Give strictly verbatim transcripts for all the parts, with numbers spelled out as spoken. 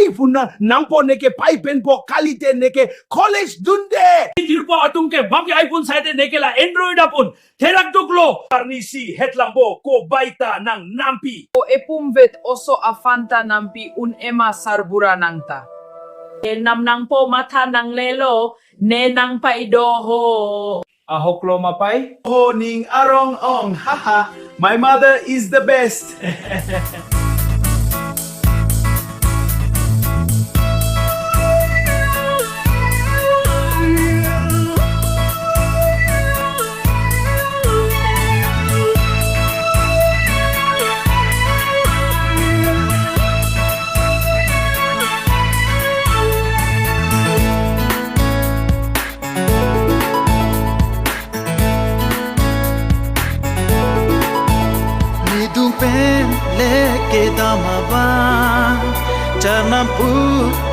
iPhone na nangpo neke pai penpo kalite neke college dunde. Jirpo atum ke bangke iPhone saide neke la Android apun therak duklo. Arnisi hetlangpo ko baita nang nampi. O epum vet oso afanta nampi un ema sarbura nangta. E nam nangpo matha nanglelo ne nang pai do ho. Ahoklo mapai. Ho ning arong ong, haha. My mother is the best. Nedung pen leke dam abang, charnam pu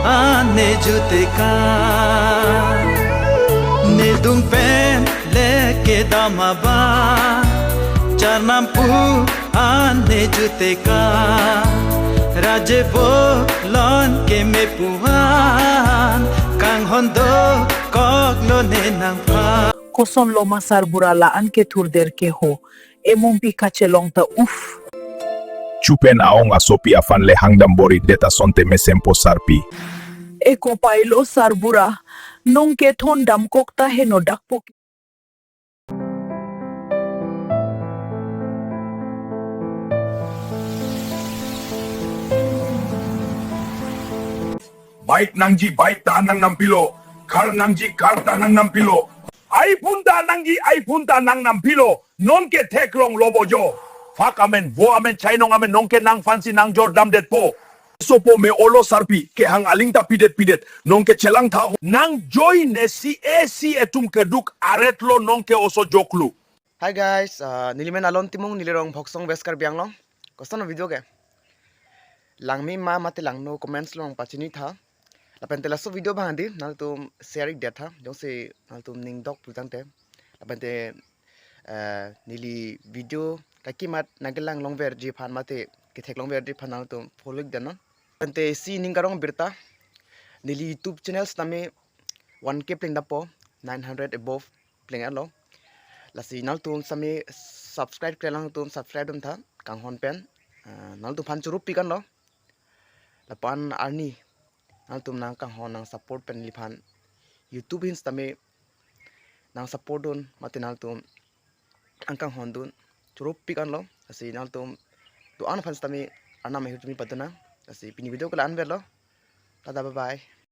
an ne juteka. Nedung pen leke dam abang, charnam pu an ne juteka. Raje bolon keme pu an, kanghon dokoklo ne nangphan. Koson lo ma sarbura la-an kethurder ke ho. Emumpi kachelong ta, uff. Chupen aong asopi aphan le hangdam bor-idet asonte mesempo sarpi. Eko pailo sarbura. Nonke thon damkok ta heno dakpo. Bike nangji bike ta nang nampilo. Car nangji car ta nang nampilo. iPhone ta nangji iPhone ta nang nampilo. Nonke theklonglo bo jo. Phak amen, vo amen, chainong amen, nonke nangphansi nangjor damdetpo. Sopo me olo sarpi, kehang aling ta pidet pidet. Nonke chelang tha. Nang join ne si e si etum keduk aretlo nonke oso joklu. Hi guys, uh, neli men Alon Timung, neli rong Bhoksong West Karbi Anglong. Koson video ke? Langme ma mate langno comments along pachini tha. Lapen te laso video bang di, nangtum share ik det tha. Jongsi nangtum ning dok pultang te. Lapen te, eh, neli video kaike mat nangkelang longverji aphan mate ketheklongverji aphan nangtum follow ik det non. Lapen te si ning karong birta. Neli YouTube channel sitame one K pleng dampo, nine hundred above pleng alo. Lasi nangtum sitame subscribe klemkle nangtum subscribe dam tha, kanghon pen. Ah, nangtum aphan choro pik anlo. Lapen arni nangtum nang kanghon nang support pen neliphan YouTube hin sitame nang support dun mate nangtum nang kanghon dun choro pik anlo. Lasi nangtum do-an aphan sitame Arnam ahirjume padun nang. Lasi pini video ke la-an verlo. Tada, bye bye.